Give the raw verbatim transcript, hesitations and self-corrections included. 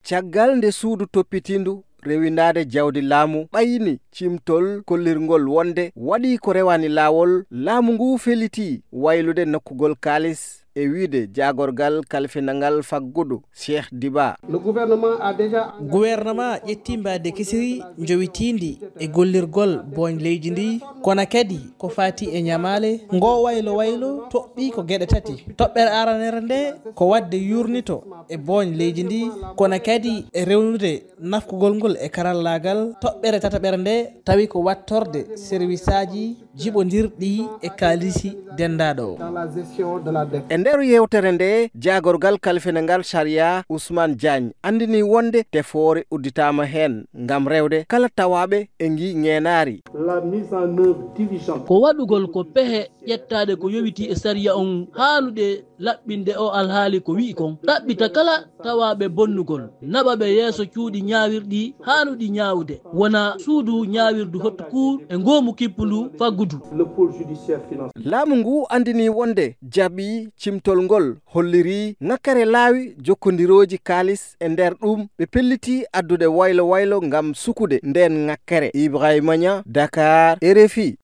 Caggal nde suudu toppitiindu rewindaade jawdi laamu ɓayni cimtol kollirngol wonde waɗii ko rewaani laawol, laamu nguu fellitii waylude nokkugol kaalis e wiyde jaagorgal kalfinangal faggudu Cheikh Diba. Guwernamaa ƴettii mbaadi kesiri njowitiindi e gollirgol booñ leydi ndii, kono kadi ko faati e ñamaale. Ngoo waylo waylo toɓɓii ko geɗe tati. Toɓɓere aranere ndee ko waɗde yuurnito e booñ leydi ndii, kono kadi e rewnude nafkugol ngol e karallaagal. Toɓɓere tataɓere ndee tawi ko waɗtorde serwisaaji jiɓondirɗi e kaalisi denndaaɗo o. E nder yeewtere ndee, jaagorgal kalfinangal sariya Ousmane Diagne anndinii wonde tefoore udditaama heen ngam rewde kala tawaaɓe e ngii ngeenaari. Ko waɗugol ko pehe ƴettaaɗe ko yowitii e sariya on haanuɗe laɓɓinde o alhaali ko wi'i kon, ɗaɓɓita kala tawaaɓe bonnugol, naɓa ɓe yeeso cuuɗi ñaawirɗi haanuɗi ñaawude, wona suudu ñaawirdu hottu kuur e ngoomu kippundu faggudu. Laamu nguu anndinii wonde jaɓii cimtol ngol hollirii ŋakkere laawi jokkondirooji kaalis e nder ɗum ɓe pellitii addude waylo waylo ngam sukude ndeen ŋakkere. Ibrahima Ña, Dakar, R F I.